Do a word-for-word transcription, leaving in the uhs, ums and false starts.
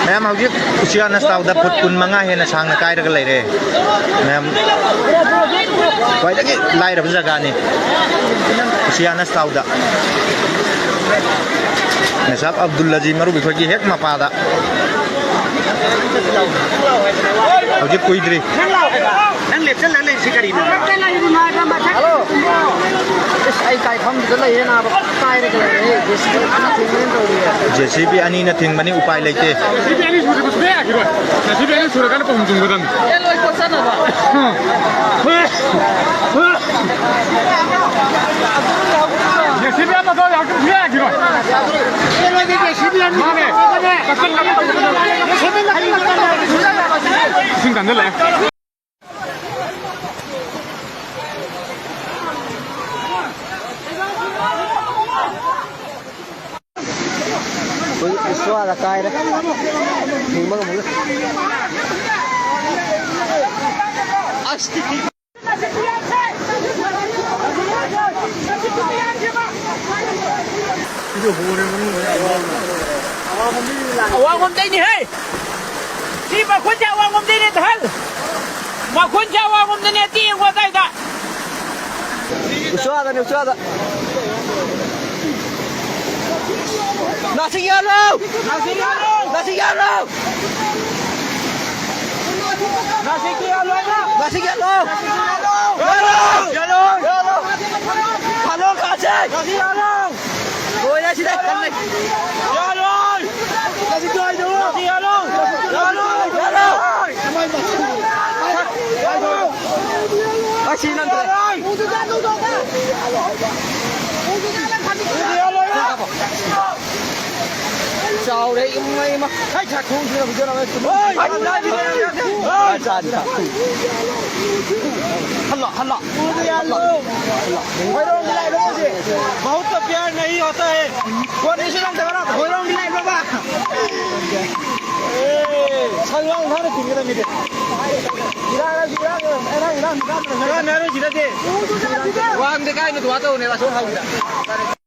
ꯃꯌꯥꯝ ꯍꯧꯖꯤꯛ ꯎꯁꯤꯌꯥꯅꯁ ꯇꯥꯎꯗ ꯐꯨꯠ ꯀꯨꯟ ꯃꯉꯥ ꯍꯦꯟꯅ ꯁꯥꯡꯅ ꯀꯥꯏꯔꯒ ꯂꯩꯔꯦ꯫ ꯃꯌꯥꯝ ꯈ꯭ꯋꯥꯏꯗꯒꯤ ꯂꯥꯏꯔꯕ ꯖꯒꯥꯅꯤ ꯎꯁꯤꯌꯥꯅꯁ ꯇꯥꯎꯗ꯫ ꯃꯦꯁꯥꯞ ꯑꯕꯗꯨꯜ ꯑꯖꯤ ꯃꯔꯨꯞ ꯑꯩꯈꯣꯏꯒꯤ ꯍꯦꯛ ꯃꯄꯥꯗ꯫ ꯍꯧꯖꯤꯛ ꯀꯨꯏꯗ꯭ꯔꯤ꯫ ꯅꯪ ꯂꯦꯞꯁꯜꯂ ꯂꯩꯔꯤꯁꯤ ꯀꯔꯤꯅꯣ? ꯍꯜꯂꯣ꯫ ꯏꯁ, ꯑꯩ ꯀꯥꯏꯐꯝꯗꯨꯗ ꯂꯩꯌꯦ ꯅꯥꯕ꯫ ꯀꯥꯏꯔꯒ ꯂꯩꯔꯦ꯫ ꯖꯦ ꯁꯤ ꯕꯤ ꯑꯅꯤꯅ ꯊꯤꯡꯕꯅꯤ, ꯎꯄꯥꯏ ꯂꯩꯇꯦ꯫ ꯖꯦ ꯁꯤ ꯕꯤ ꯑꯅꯤ ꯁꯨꯔꯒ ꯁꯨꯡꯌꯥ ꯌꯥꯈꯤꯔꯣꯏ꯫ ꯖꯦ ꯁꯤ ꯕꯤ ꯑꯅꯤ ꯁꯨꯔꯀꯥꯟꯗ ꯄꯨꯡ ꯆꯨꯝꯒꯗꯕꯅꯤ꯫ ꯑꯦ, ꯂꯣꯏ ꯀꯣꯠꯁꯟꯅꯕ꯫ ꯖꯦ ꯁꯤ ꯕꯤ ꯑꯃ ꯊꯣꯛꯑꯒ ꯁꯨꯡꯌꯥ ꯌꯥꯈꯤꯔꯣꯏ꯫ ꯃꯥꯅꯦ꯫ ꯀꯛꯁꯟꯅꯕ ꯇꯧꯒꯗꯕꯅꯤ꯫ ꯏꯁꯤꯡ ꯀꯟꯖꯜꯂꯛꯑꯦ꯫ ꯎꯁꯨꯋꯥꯗ ꯀꯥꯏꯔꯦ꯫ ꯊꯤꯡꯕ ꯉꯝꯃꯣꯏ꯫ ꯑꯁ! ꯑꯋꯥꯡꯂꯣꯝꯗꯩꯅꯤꯍꯦ! ꯁꯤ ꯃꯈꯨꯟꯁꯦ ꯑꯋꯥꯡꯂꯣꯝꯗꯩꯅꯦ, ꯑꯍꯜ! ꯃꯈꯨꯟꯁꯦ ꯑꯋꯥꯡꯂꯣꯝꯗꯅꯦ, ꯑꯇꯦꯛ ꯌꯦꯡꯉꯣ ꯑꯗꯥꯏꯗ! ꯎꯆꯥꯗꯅꯦ, ꯎꯆꯥꯗ! ꯅꯥꯁꯤꯡ ꯌꯥꯜꯂꯣ! ꯅꯥꯁꯤꯡ ꯌꯥꯜꯂꯣ! ꯅꯥꯁꯤꯡ ꯌꯥꯜꯂꯣ! ꯅꯥꯁꯤꯡ ꯌꯥꯜꯂꯣ! ꯅꯥꯁꯤꯡ ꯌꯥꯜꯂꯣ! ꯌꯥꯜꯂꯣ! ꯌꯥꯜꯂꯣ! ꯌꯥꯜꯂꯣ! ꯐꯥꯂꯣ ꯀꯥꯁꯦ! ꯅꯥꯁꯤꯡ ꯌꯥꯜꯂꯣ! ꯂꯣꯏꯔꯦ ꯁꯤꯗ! ꯀꯜꯂꯦ! ꯌꯥꯜꯂꯣ! ꯅꯥꯁꯤꯡ ꯌꯥꯜꯂꯣ! ꯌꯥꯜꯂꯣ! ꯌꯥꯜꯂꯣ! ꯑꯁꯤ ꯅꯠꯇ꯭ꯔꯦ! ꯆꯥꯎꯔꯦ, ꯏꯃꯥ, ꯏꯃꯥ꯫ ꯍꯩ, ꯆꯥꯛ ꯊꯣꯡꯁꯤꯔ, ꯍꯧꯖꯤꯛ ꯍꯣꯏ, ꯍꯜꯂꯣ, ꯍꯜꯂꯣ꯫ ꯍꯣꯏꯔꯣꯡꯒꯤ ꯂꯥꯛꯏꯕ ꯃꯣꯏꯁꯦ꯫ बहुत तो प्यार नहीं होता है। ꯐꯣꯟ ꯅꯤꯡꯁꯤꯡꯉꯝꯗꯕ꯭ꯔꯥ? ꯍꯣꯏꯔꯣꯡꯒꯤ ꯂꯥꯛꯏꯕ꯭ꯔꯕ? ꯑꯦ, ꯁꯪ ꯂꯥꯎ ꯊꯥꯅ ꯊꯤꯡꯒꯗꯕ ꯃꯤꯗꯤ꯫ ꯏꯔꯥꯡ, ꯏꯔꯥꯡ, ꯏꯔꯥꯡ, ꯏꯔꯥꯡ, ꯏꯔꯥꯡ, ꯏꯔꯥꯡ, ꯏꯔꯥꯡ ꯅꯠꯇ꯭ꯔꯣ ꯁꯤꯗꯗꯤ? ꯋꯥꯡꯗꯦ ꯀꯥꯏꯅ ꯗꯨꯋꯥ ꯇꯧꯅꯦꯕ, ꯑꯁꯣꯝ ꯍꯥꯎꯒꯤꯗ꯫